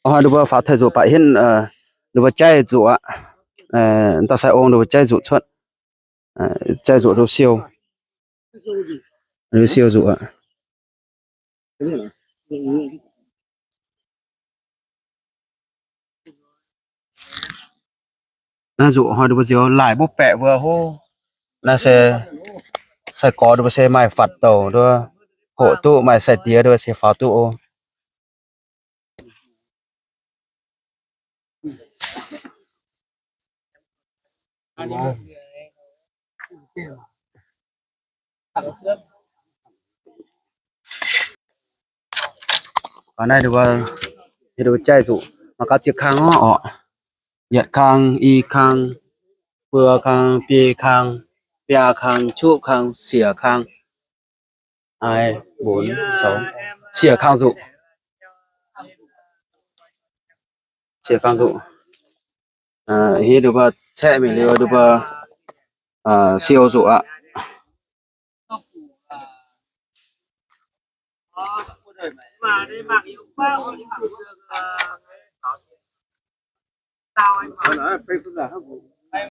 Hnoi ninh mbuo faaux taaih nzuqc baac henv ninh mbuo jaiv nzuqc aqv. Dauh sai ong ninh mbuo jaiv nzuqc cuotv, jaiv nzuqc siou, siou nzuqc aqv. Naaiv nzuqc hnoi ninh mbuo ziouc laaih mbuo baeqc mbuo hov. Naaiv se sai-gorx ninh mbuo se maaih fatv douc nduov, hoqc duqv, maaih sai-diex nduov se faaux duqv oc. Naaiv ninh mbuo jaiv nzuqc mangc gaax ziex kang orqc. Yietc kang, i kang, buo kang, biei kang, biaa kang, juqv kang, siec kang, aa, mbuonx, siec kang nzuqc, siec kang nzuqc. Hiuv duqv mbuo caeqv mingh liuz duqv mbuo siou nzuqc aqv.